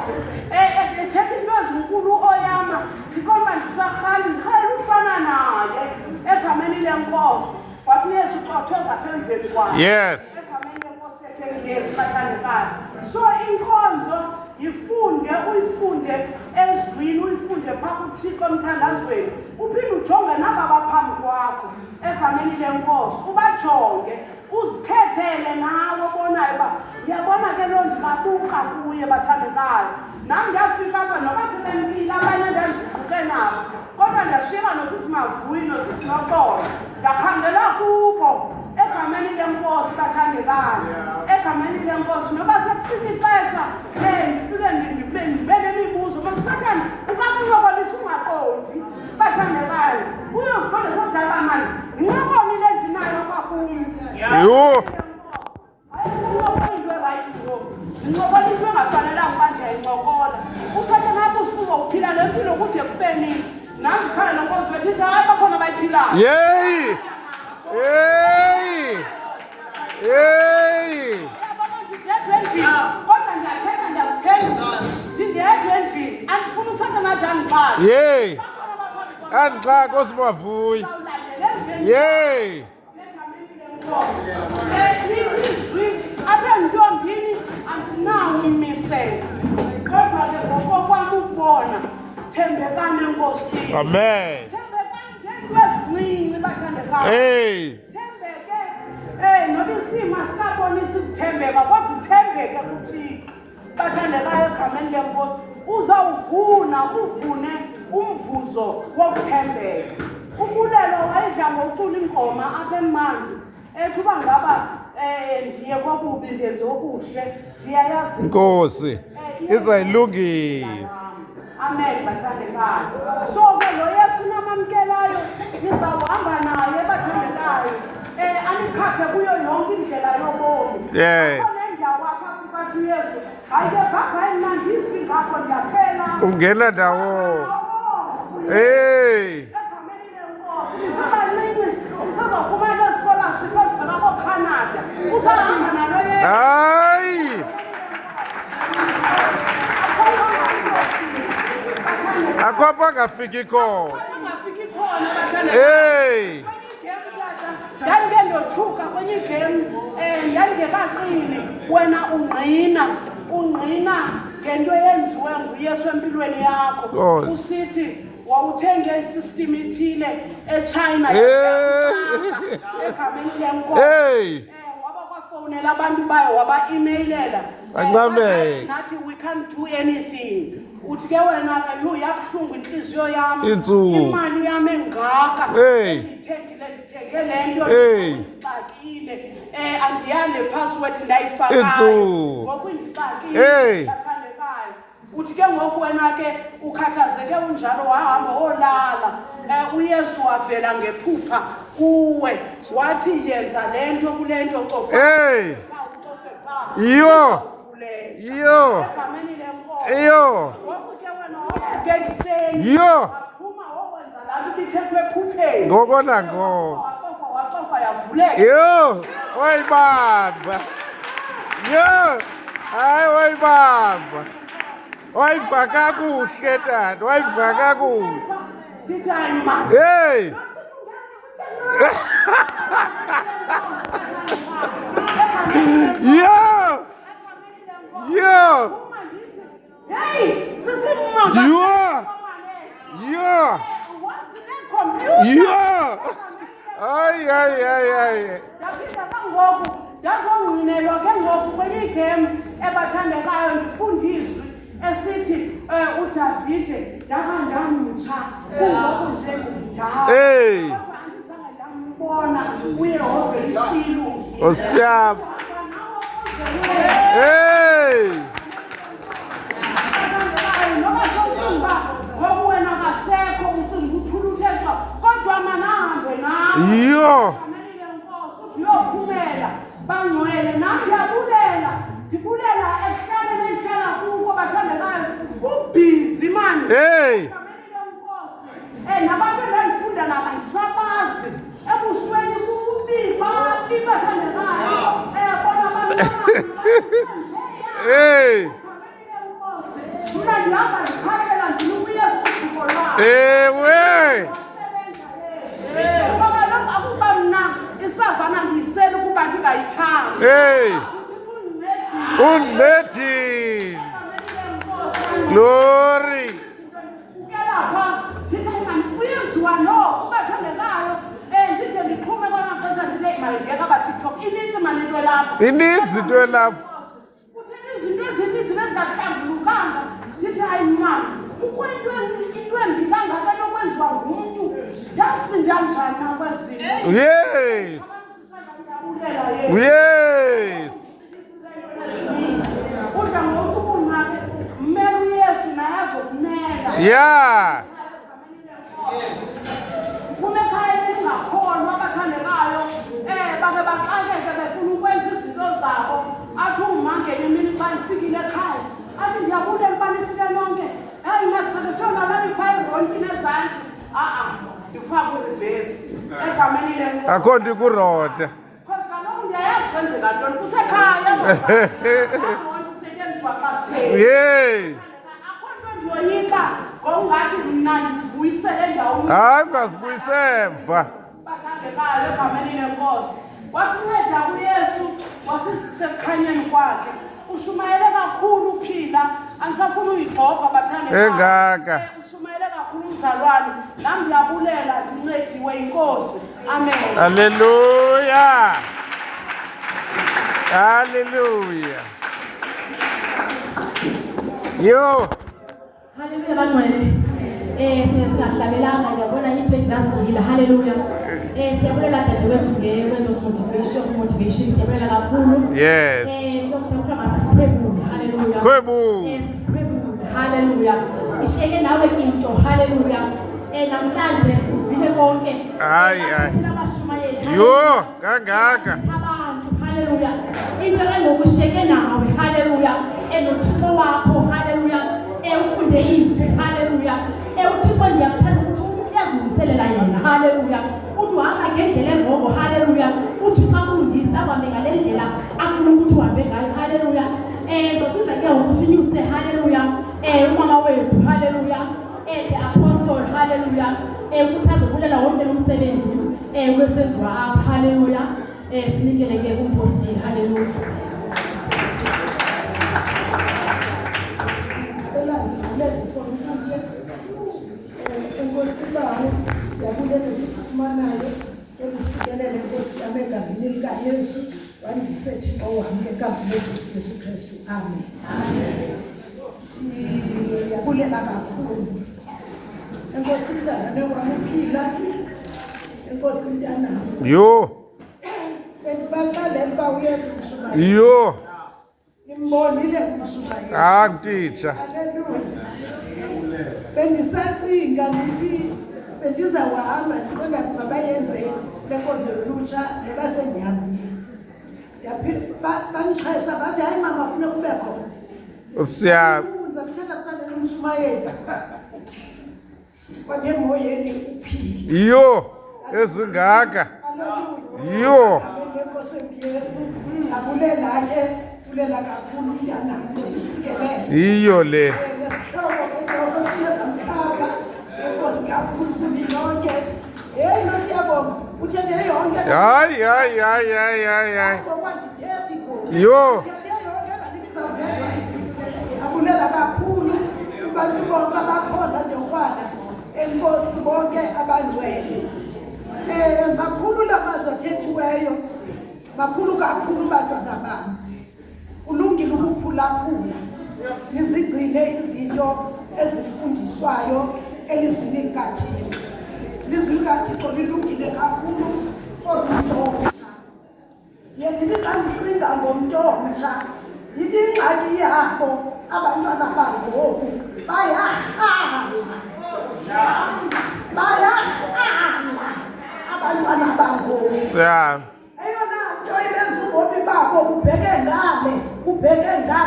lenkosi. Ethetha into ezinkulu oyama, ndikhomba ndisarhali, ndirhalela ufana naye egameni lenkosi. Wathi uYesu cothoza apha emveni kwakhe. Egameni lenkosi yethu enguYesu, bathandekayo. So inkonzo yifunde, uyifunde ezwini, uyifunde phaa kuThixo emthandazweni, uphinde ujonge naba baphambi kwakho egameni lenkosi, ubajonge, uzikhethele nawe obonayo uba uyabona ke loo ndingabuka kuye, bathandekayo. Nam ndiyafika apha noba sebemkile abanye ndandiguquke nabo, kodwa ndiyashiyeka nosisi Mavuyi nosisi Noxolo, ndakhangela kubo egameni lenkosi, bathandekayo, egameni lenkosi. Noba sekufika ixesha ndifike ndibe nemibuzo, ngoba uSathane ukakuncokolisa ungaqondi, bathandekayo. Uyoziqonda sekudala uba mani yincokoni le ndinayo kwakum. Yho. Ayincokola into erayithi ngoku, ndincokola into engafanelanga uba ndiyayincokola. USathane abuze uba uphila le mpilo kude kube nini. Nam ndikhale nonkonzo wethu, ndithi hayi, bakhona abayiphilayo. Yeyi. Yeyi. Yeyi. Uyabona, ndindedwa endlini, kodwa ndiyathetha, ndiyaziphendula. Ndindedwa endlini, andifuni uSathane athi andixake. Yeyi. Andixake osimavuyi. Ndizawulandela emveni. Yeyi. Lithi izwi apha entombini andinawo ummiselo, kodwa ke ngokokwam ukubona, thembekani enkosini. Amen. Thembekani ngeento ezincinci, bathandekayo. Hey. Thembeke, noba isimo asikabonisi ukuthembeka, kodwa uthembeke kuThixo, bathandekayo, egameni lenkosi. Uzawuvuna, uvune umvuzo wokuthembeka. Ubulelo wayedla ngokucula ingoma apha emandi ethi uba ngaba ndiye kokubi ndenze okuhle, ndiyayazi Inkosi izayilungisa. Amen, bathandekayo. So ke lo Yesu namamkelayo, nizawuhamba naye, bathandekayo, anikhaphe kuyo yonke indlela yobomi. Akho nendawo apha afika athi uYesu, hayi ke bhabhayi, mna ndizi ngapho ndiyaphela. Ungena ndawo. Hey. Egameni lenkosi, nisebancinci, nisezawufumana ezi-scholarship ezibheka kooCanada. Uzawuhamba nalo Yesu. Hayi. Akho apho angafiki khona. Angafiki khona, bathandekayo. Hey. Ndandike ndothuka kwenye igemu, ndandingekaqini. Wena ungqina ngento eyenziwe nguYesu empilweni yakho. Oh. Usithi wawuthenge isystem ethile eChina, Hey. egameni lenkosi. Hey. Waba kwafowunela abantu bayo, waba-emailela. Bancameke. Nathi we can't do anything. Uthi ke wena ke, yhu, yabuhlungu intliziyo yam. Iintsuku. Imali yam engaka. Hey. Ndiyithengile, ndithenge le nto. Hey. Ndixakile. Andiyale password ndayifakayo. Iintsuku. Ngoku indixakile. Hey. Bathandekayo. Uthi ke ngoku wena ke ukhathazeke unjalo, wahamba wolala. uYesu wavela ngephupha kuwe, wathi yenza le nto kule nto, cofa. Hey. Ucofe pha. Iyo. Uzawuvuleka. Iyo. Egameni lenkosi. Iyo. Ngoku ke wena wavuka ekuseni. Iyo. Waphuma wokwenza laa nto ibithethwe ephupheni. Ngoko nangoko. Wacofa, wacofa, yavuleka. Yho, wayibamba. Yho, hayi wayibamba. Wayiva kakuhle tata, wayiva kakuhle. Ndithi hayi mani. Hey. Yho. Yho. Hey, sisimanga. Yho. Yho. Yho. Hayi hayi hayi hayi. Ndaphinda ke ngoku ndazongqinelwa ke ngoku kwenye igem ebathandekayo, ndifunda izwi esithi uDavide ndaba ndamtsha kungoku nje ndimdala. Hey. Kodwa andizange ndambona uYehova elishilo. Nkosi yam. Hey. Noba sowucinga uba ngoku wena kasekho, ucinga uthula uthethwa, kodwa manahambe nawe. Yho. Egameni lenkosi, uthi uyophumela, bangcwele. Nam ndiyabulela, ndibulela ekuhlaleni endihlala kuko, bathandekayo. Kubhizi mani. Hey. Egameni lenkosi. Nabantu endandifunda nabo andisabazi. Ebusweni kubi, babi, bathandekayo. Bona bamnandi, Hey. Mna ndihamba ndiphakela ndinika uYesu uzuko lwakhe. Ewe. Ngoba kaloku akuba mna isavana ndiyisela ukuba ndingayithandi. Hey. Uthi undincedile. Undincedile. Glory. Ukelapha ndithi mani kuyenziwa no ubathandekayo ndide ndixhume kwamaxesha ndile mayindiyeka baTikTok inintsi mani into elapha. Ininzi into elapha. Kutheni izinto ezininzi nezingahlambulukanga ndithi hayi mani kukho into into embi kangaka enokwenziwa ngumntu ndasinda njani na kwezinto. Yes. Ndiyabulela Yesu. Yes. Udla ngokuthi ubunake mmele uYesu naye azokumela. Yeah. Uphume ekhaya elingakholwa abathandekayo bake baxakeke befuna ukwenza izinto zabo athi uma ngenye imini xa ndifikile ekhaya athi ndiyabulela uba nifike nonke hayi makusake siyolalani phaa erontini ezantsi a-a ndifake urivesi egameni lenkosi. Akho nto ikurota. Because kaloku ndiyayazi kwenzeka ntoni kusekhaya ironti isetyenziswa xa kutheni. Yes. Akho nto ndiyoyika ngokungathi mna ndizibuyisele endaweni. Hayi ungazibuyise emva. Bathandekayo egameni lenkosi wasinceda uYesu wasizisa ekukhanyeni kwakhe. Ushumayele kakhulu uphila andisafuna uyigxobha bathandekayo. Engaka. Ushumayele kakhulu umzalwane nam ndiyabulela ndincediwe yinkosi. Amen. Hallelujah. Hallelujah. Yo. Haleluya bangcwele. Singahlabelanga ngiyabona iplate zazigila. Haleluya. Siyabulela dadewethu nge-word of motivation. Siyabulela kakhulu. Yes. Dr. Kuthiwa masisikhwebule. Haleluya. Khwebu. Sisikhwebule. Haleluya. Ishiyeke nawe into. Haleluya. Namhlanje uvile konke. Hayi, hayi. Bathethile abashumayeli. Yho, kangaka. Abantu. Haleluya. Into ke ngoku ishiyeke nawe. Haleluya. Nothixo wakho. Haleluya. Ufunde izwi. Haleluya. UThixo ndiyakuthanda ukuthi uyazilungiselela yena. Haleluya. Uthi uhamba ngendlela engongo. Haleluya. UThixo akulungise ahambe ngale ndlela afuna ukuthi uhambe ngayo. Haleluya. Zokuza ke ngoku sinyuse. Haleluya. Umama wethu. Haleluya. The apostle. Haleluya. Ukuthi azobulela wonke lo msebenzi wesenziwa apha. Haleluya. Sinikele ke kumpostile. Haleluya. Cela ndivule ndifone enkosi bawo siyabulela esifumanayo ekusikelele nkosi yam egameni likaYesu wandise Thixo wam egameni leNkosi Yesu Kristu. Amen. Ndiyabulela kakhulu enkosi mzalwane wam uphila enkosi mntanam. Yho. Bendibaxelela uba uYesu umshumayeli. Yho. Nimbonile umshumayeli. Ah, titsha. Haleluya. Bendisacinga ndithi bendizawuhamba ndiqonda mabayenze le nkonzo yolutsha noba sendihambile. Bandixhesha bathi hayi mama funeka ube khona. Siya. Ndithanda kuqalela umshumayeli. Kwathi emoyeni uphile. Yho, ezingaka. Haleluya. Yho. Ngenkosi enguYesu. Abulela ke, bulela kakhulu umntanam Nkosi isikelele. Yiyo le. Nesihlobo ke noko siyezamkhapha enkosi kakhulu kuni nonke. Heyi nosiyabonga uthethe yonke. Hayi, hayi, hayi, hayi, hayi, hayi. Ngoba ndithethi ngoku. Yho. Uthethe yonke ndandibizawuthetha. Abulela kakhulu kubantu bonke abakhona ndokrwala. Enkosi bonke abangcwele. Makhulu la mazwi athethiweyo. Makhulu kakhulu bantwana bam. Kulungile ukuphulaphula. Nizigcine izinto ezifundiswayo elizwini likaThixo. Ilizwi likaThixo lilungile kakhulu for umntu omtsha. Ndiye ndithi xa ndicinga ngomntu omtsha, ndithi ingxaki yabo abantwana bangoku bayarhala. Bayarhala abantwana bangoku. Siya. Eyona nto ibenza ubomi babo bubheke ngale, bubheke ngale.